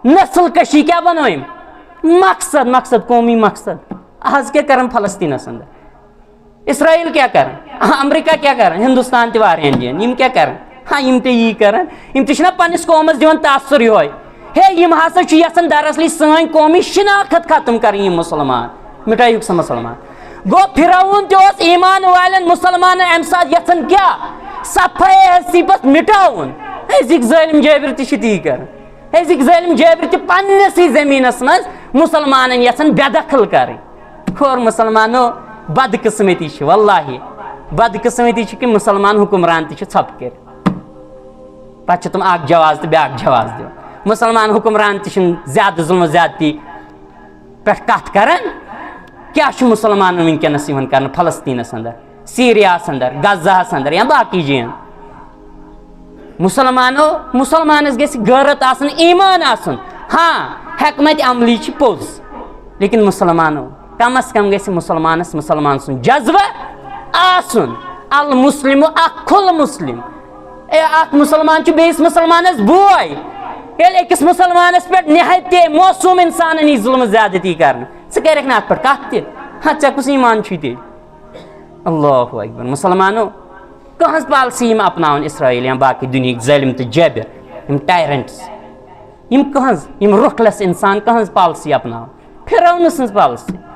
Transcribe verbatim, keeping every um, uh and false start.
نسل کشی کیٛاہ بنٲوِم؟ مقصد، مقصد، قومی مقصد۔ آز کیٛاہ کران فلسطینس اندر؟ اسرائیل کیٛاہ کران؟ امریکہ کیٛاہ کران؟ ہندوستان تہِ واریاہن جاین۔ یِم کیٛاہ کران؟ ہاں، یِم تہِ یی کران۔ یِم تہِ چھِنہ پننِس قومس دِوان تاثر یِہوے۔ ہے، یِم ہسا چھِ یژھان دراصلی سٲنۍ قومی شناخت ختم کرٕنۍ۔ یِم مسلمان، مٹٲیِوکھ سا مسلمان۔ گوٚو، فرعون تہِ اوس ایمان والٮ۪ن مسلمانن امہِ ساتہٕ یژھان کیٛاہ؟ صفحہ ہستی پتہٕ مٹاوُن۔ أزِکۍ ظٲلم جٲبر تہِ چھِ تی کران۔ أزِکۍ ظٲلم جٲبر تہِ پننِسٕے زٔمیٖنَس منٛز مُسلمانَن یَژھان بے دخل کَرٕنۍ۔ اور مُسلمانو، بدقٕسمتی چھِ، واللہ بدقٕسمتی چھِ کہِ مُسلمان حُکمران تہِ چھِ ژھۄپہٕ کٔرِتھ۔ پَتہٕ چھِ تِم اَکھ جواز تہٕ بیٛاکھ جواز دِوان۔ مُسلمان حُکمران تہِ چھِنہٕ زیادٕ ظُلم و زیادتی پٮ۪ٹھ کَتھ کَران۔ کیٛاہ چھُ مُسلمانَن وٕنکیٚنَس یِوان کَرنہٕ فلسطیٖنَس اندر، سیٖریاہَس اندر، غزہَس اندر یا باقٕے جایَن؟ مُسلمانو، مُسلمانس گژھِ غٲرت آسُن، ایمان آسُن۔ ہاں، حکمت عملی چھِ پوٚز، لیکن مُسلمانو، کم از کم گژھِ مُسلمانس مُسلمان سُنٛد جذبہٕ آسُن۔ المسلم اخو المسلم۔ اے، اکھ مُسلمان چھُ بیٚیِس مُسلمانس بوے۔ ییٚلہِ أکِس مُسلمانس پٮ۪ٹھ نہایت معصوم انسانن یی ظُلم زیادتی کرنہٕ، ژٕ کرکھ نہٕ اتھ پٮ۪ٹھ کتھ تہِ؟ ہا، ژےٚ کُس ایمان چھُے تیٚلہِ؟ اللہ اکبر۔ مُسلمانو، کٕہٕنٛز پالسی یِم اپناوان اسرائیل یا باقٕے دُنیہٕکۍ ظٲلم تہٕ جٲبر، یِم ٹایرنٹس، یِم کٕہٕنٛز، یِم رُخلس انسان کٕہٕنٛز پالسی اپناوان؟ فرعون سٕنٛز پالسی۔